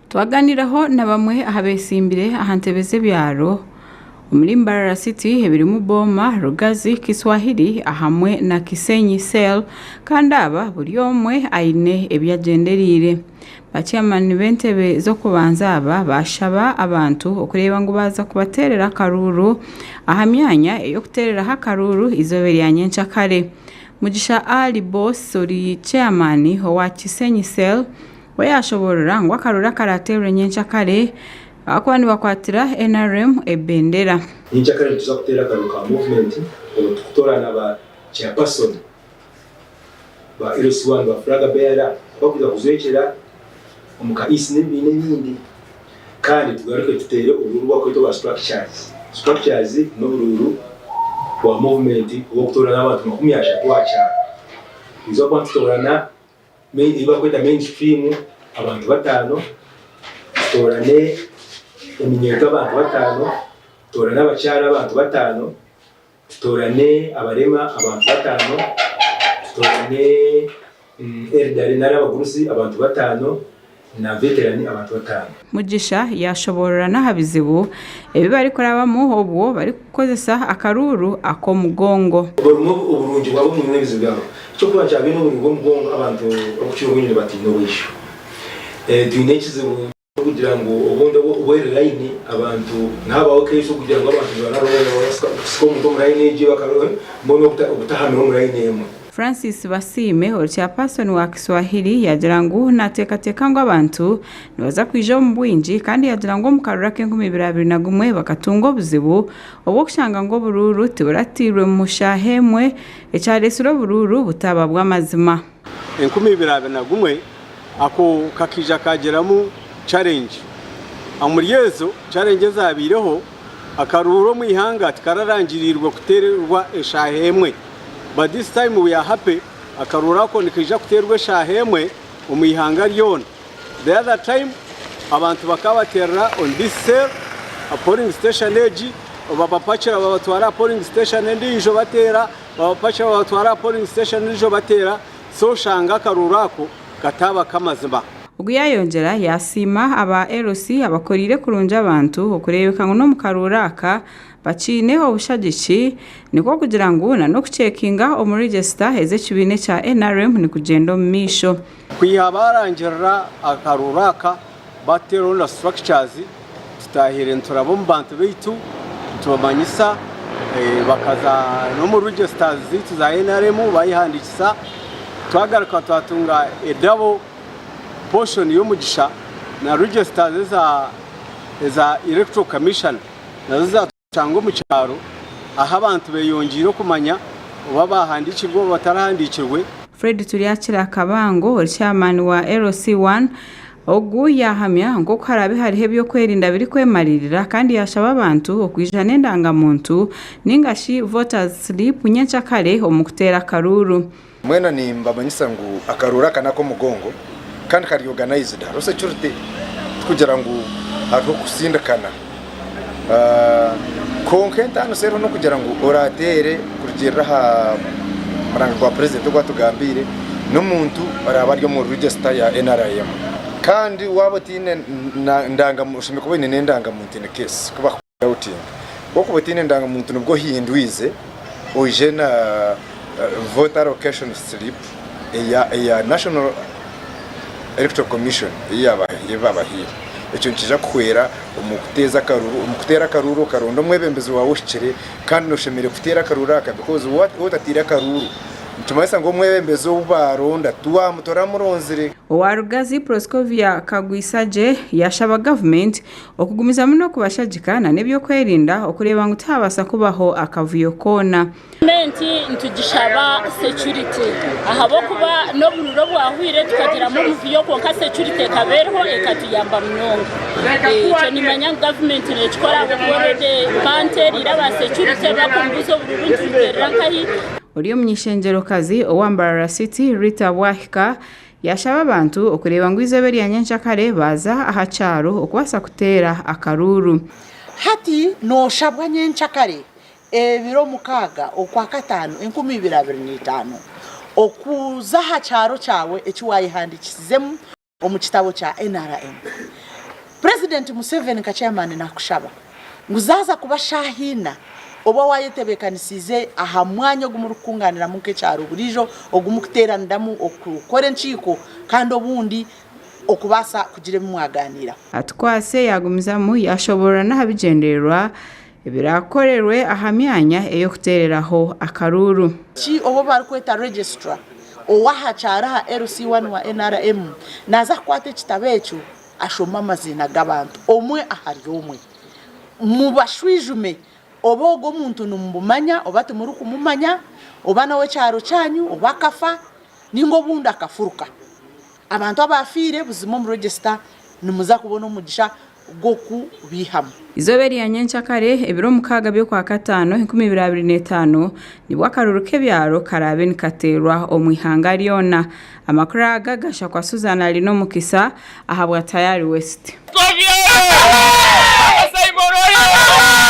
Twaganiraho na bamwe aha betsimbire aha ntebe z'ebyaro omuri Mbarara City ebirimu Booma, Rugazi, Kiswahili ahamwe na Kisenyi Cell kandi aba buri omwe aine ebi agyendereire. Ba chairman b'entebe z'okubanza aba bashaba abantu okureeba ngu baaza kubateerera akaruuru aha myanya ey'okuteereraho akaruuru eizooba erya nyencakare. Mugisha Ali Boss ori chairman owa Kisenyi Cell we yashoborora ngu akaruru akarateerwe nyencakare ahakuba nibakwatira NRM ebendera. Nyencakare nituza kuteera akaruru ka movement obwo turikutoorana ba chairperson ba LC1 ba flag bearer abakuza kujwekyera omu ka East n'ebibiina ebindi Kandi tugaruke tuteere oburuuru obwakwetwa obwa structures. Structures n'oburuuru bwa movement obw'okutoorana abantu 30 aha kyaro. Nituza kuba nitutoorana ei barikweta main stream abantu bataano, tutoorane eminyeeto abantu bataano, tutoorane abakyara abantu bataano, tutoorane abarema abantu bataano, tutoorane elderly nari abagurusi abantu bataano na veteran abantu bataano. Mugisha yaashoboorora n'aha bizibu ebi barikurabamu obwo barikukozesa akaruuru ak'omugongo. Burimu oburungi bwabo burimu n'ebizibu byabo. Eky'okubanza kya byona oburungi bw'omugongo abantu ab'okukira obwingi nibatiina obwisho. Twine ekizibu. Kugira ngu obundi obu eri layini abantu nihabaho case okugira ngu abantu nibarara kusika omuntu omu layini egi mbwenu obutahamira omu layini emwe. Francis Basiime ori chairperson wa Kiswahili yaagira ngu naateekateeka ngu abantu nibaza kwija omu bwingi kandi yaagira ngu omu karuru ak'enkumi ibiri 21 bakatunga obuzibu obw'okushanga ngu oburuuru tiburatairwe mu shaaha emwe ekyareetsire oburuuru butaaba bw'amazima. 2021 ako kakaija kaagiramu challenge. Omuri ezo challenge ezabaireho, akaruuru omu ihanga tikararangiriirwe kuteerwa eshaaha emwe. But this time we are happy, akaruuru ako nikaija kuteerwa eshaaha emwe omu ihanga ryona. The other time abantu bakaba bateerera on this cell, polling station egi, babapakira babatwara aha polling station endiijo bateera, babapakira babatwara aha polling station endiijo bateera. So oshanga akaruuru ako kataaba k'amazima. Ogu yaayongyera yaasiima aba LC abakoreire kurungi abantu okureebeka ngu n'omu karuuru aka bakiine obushagiki nikwo kugira ngu na n'okucekinga omu register ez'ekibiina ekya NRM nikugyenda omu maisho. Kwiha baarangirira akaruuru aka baateeraho na structures, tutaahire nituraba omu bantu baitu nitubamanyisa bakaza n'omu registers zaitu za NRM bayehandiikisa. Twagaruka twatunga a double portion y'omugisha na registers eza Electoral Commission nazo zatushanga omu kyaro ahu abantu beyongyeire okumanya oba bahandiikirwe oba batarahandiikirwe. Fred Turyakira Kabango ori chairman wa LC1 ogu yaahamya nk'oku haraabe hariho eby'okwerinda birikwemariirira kandi yaashaba abantu okwija n'endangamuntu ninga shi voters slip nyenkyakare omu kuteera akaruuru. Mwena nimbamanyisa ngu akaruuru aka n'ak'omugongo kandi kari organised hariho security tikugira ngu hariho okusindikana kwonka entaaniso eriho n'okugira ngu oraateere kurugiirira aha muranga gwa purezidenti ogu atugambiire n'omuntu oraabe ari omu register ya NRM kandi waaba otaine ndangamuntu oshemereire kuba oine n'endangamuntu in case ku bakudoubtinga. Ku orikuba otaine endangamuntu nibwo ohindwize oije na voter allocation slip eya National Electoral Commission ei baabahaire. Ekyo nikiija kuhwera omu kuteeza akaruru, omu kuteera akaruru okaronda omwebembezi waawe ohikire kandi noshemereire kuteera akaruru aka because waaba otateire akaruru nikimanyisa ngu omwebembezi ou baaronda tiwaamutoora muronzire. Owa Rugazi Proscovia Kagwisagye yaashaba gavumenti okugumizamu n'okubashagika na n'eby'okwerinda okureeba ngu tihabaasa kubaho akavuyo koona. Gavumenti nitugishaba security ahabw'okuba n'obururu obwahwire tukagiramu omuvuyo kwonka security ekaba eriho ekatuyamba munonga. Ekyo nimanya ngu gavumenti nekikora ahabw'okuba already bantereire aba security bakumbuuza obururu nitubuteerera nkahi. Ori omuny'eishengyerokazi owa Mbarara City, Rita Bwahika yaashaba abantu okureeba ngu eizooba erya nyenkyakare baaza aha kyaro okubaasa kuteera akaruuru. Hati nooshabwa nyenkyakare ebiro mukaaga Okwakataano 2025. Okuza aha kyaro kyawe eki waayehandiikisizemu omu kitabo kya nrm. Purezidenti Museveni nka chairman nakushaba ngu zaaza kuba shaaha ina oba waayetebeekanisiize aha mwanya ogu murikukungaaniramu nk'ekyaro buriijo ogu murikuteeraniramu okukora enkiiko kandi obundi okubaasa kugira ebi mwagaaniiraho. Atukwase yaagumizamu yaashoboorora n'aha bigyendererwa ebiraakorerwe aha myanya ey'okuteereraho akaruuru. Ki obu barikweta Registrar ow'aha kyaro aha LC1 wa nrm naaza kukwata ekitabo ekyo ashome amaziina g'abantu omwe ahari omwe. Mubashwijume oba ogwo omuntu nimumumanya oba timurikumumanya, oba n'ow'ekyaro kyanyu, oba akafa nainga obundi akafuruka. Abantu abaafiire buzima omu register nimuza kubona omugisha gw'okubiihamu. Eizooba erya nyenkyakare, ebiro mukaaga by'Okwakataano 2025, nibwo akaruru k'ebyaro karaabe nikateerwa omu ihanga ryona. Amakuru aga gashakwa Susan Alinomukisa ahabwa Tayari West.